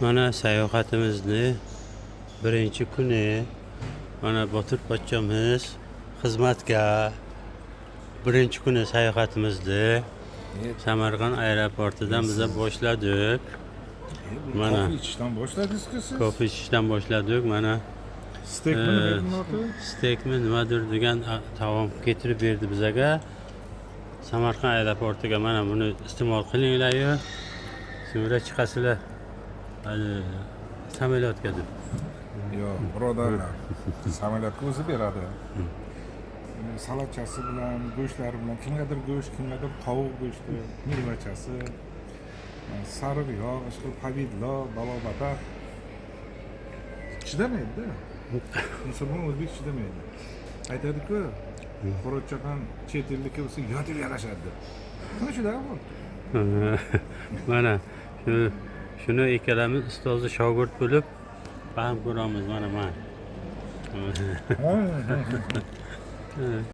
Mana sayohatimizni birinchi kuni. Mana Botir pochchamiz xizmatga birinchi kuni sayohatimizni Samarqand aeroportidan biza boshladik. Mana. Kofe ichishdan boshladingiz-ku siz. Kofe ichishdan boshladik. Mana Stekmi nima oti? Stekmi nimadir degan taom keltirib berdi bizaga. Samarqand aeroportiga mana buni iste'mol qilinglar-yu. So'ngra chiqasizlar hali samolyotga deb. Yo'q, birodarlar. Samolyotga o'zi beradi. Salatchasi bilan, go'shtlari bilan, kimgadir go'sht, kimgadir tovuq go'shti, mevachasi, sariq yog', ishqil повидло, balo-batar. Chidamaydi-da. Musulmon o'zbek chidamaydi. Aytadi-ku, xo'rozcha ham chet elniki bo'lsa yotib yarashadi deb. Mana shu ahvol. Mana shuni ikkalamiz ustozi shogird bo'lib fahm ko'ramiz mana man.